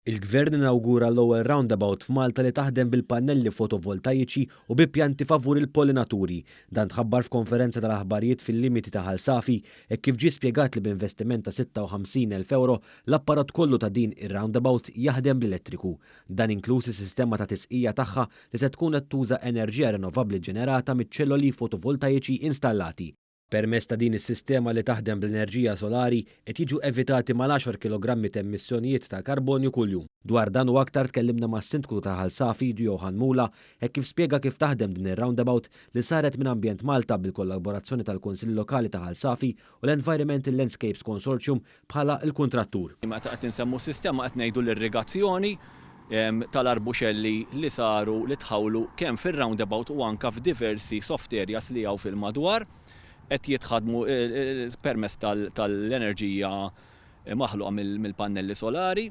Il-Gvern inawgura l-ewwel roundabout f'Malta li taħdem bil-pannelli fotovoltajiċi u bi pjanti favur il-pollinaturi. Dan tħabbar f'konferenza tal-aħbarijiet fil-limiti ta' Ħal Safi hekk kif ġie spjegat li b'investiment ta' 56,000 ewro l-apparat kollu ta' din ir-roundabout jaħdem bl-elettriku. Dan inkluż is-sistema ta' tisqija tagħha li se tkun qed tuża enerġija rinnovabbli ġenerata miċ-ċelloli fotovoltajiċi installati. Permezz ta' din is-sistema li taħdem bl-enerġija solari qed jiġu evitati mal-10 kilogrammi ta' emissjonijiet tal-karbonju kuljum. Dwar dan u aktar tkellimna mas-Sindku ta' Ħal Safi, Johann Mula, hekk kif spjega kif taħdem din ir-roundabout li saret minn Ambjent Malta bil-kollaborazzjoni tal-Kunsill Lokali ta' Ħal Safi u l-Environmental Landscapes Consortium bħala l-kuntrattur. Meta qed insemmu s-sistema qed ngħidu l-irrigazzjoni tal-arbuxelli li saru li tħawlu kemm fir-roundabout u anke f'diversi soft areas li hawn fil-madwar qed jitħadmu permezz tal-enerġija maħluqa mill-pannelli solari.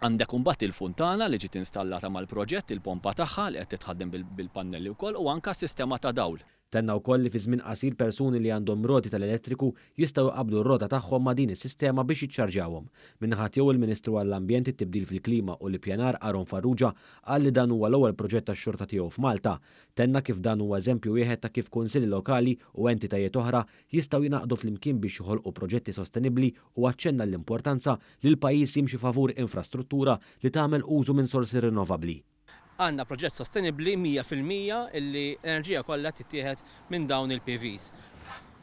Għandek imbagħad il-funtana li ġiet installata mal-proġett, il-pompa tagħha li qed titħaddem bil-pannelli wkoll u anke s-sistema ta' dawl. Tenna wkoll li fi żmien qasir persuni li għandhom roti tal-elettriku jistgħu jqabbdu r-rota tagħhom ma' din is-sistema biex jiċċarġjawhom. Min-naħa tiegħu il-Ministru għall-Ambjent, it-Tibdil fil-Klima u l-Ippjanar Aaron Farrugia qal li dan huwa l-ewwel proġett tax-xorta tiegħu f'Malta. Tenna kif dan huwa eżempju wieħed ta' kif kunsilli lokali u entitajiet oħra jistgħu jingħaqdu flimkien biex joħolqu proġetti sostenibbli u aċċenna l-importanza li l-pajjiż jimxi favur infrastruttura li tagħmel użu minn sorsi rinnovabbli. Għandna proġett sostenibbli 100% illi l-enerġija kollha tittieħed minn dawn il-PVs.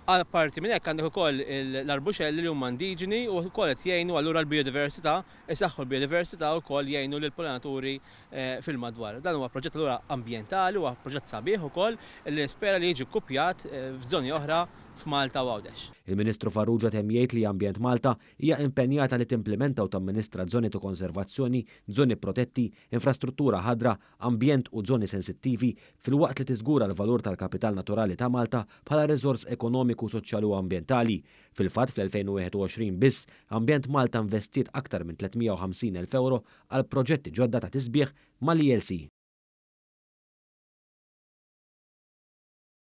Apparti minn hekk għandek ukoll l-arbuxelli li huma indiġeni u wkoll qed jgħinu allura l-biodiversità, isaħħu l-biodiversità u wkoll jgħinu lill-pollinaturi fil-madwar. Dan huwa proġett allura ambjentali, huwa proġett sabiħ ukoll li nispera li jiġi kkupjat f'żoni oħra f'Malta u Għawdex. Il-Ministru Farrugia temm jgħid li Ambjent Malta hija impenjata li timplimenta u tamministra żoni ta' konservazzjoni, żoni protetti, infrastruttura ħadra, ambjent u żoni sensittivi filwaqt li tiżgura l-valur tal-kapital naturali ta' Malta bħala riżors ekonomiku, soċjali u ambjentali. Fil-fatt fl-2021 biss, Ambjent Malta investiet aktar minn 350,000 ewro għal proġetti ġodda ta' tisbiħ mal-ELC.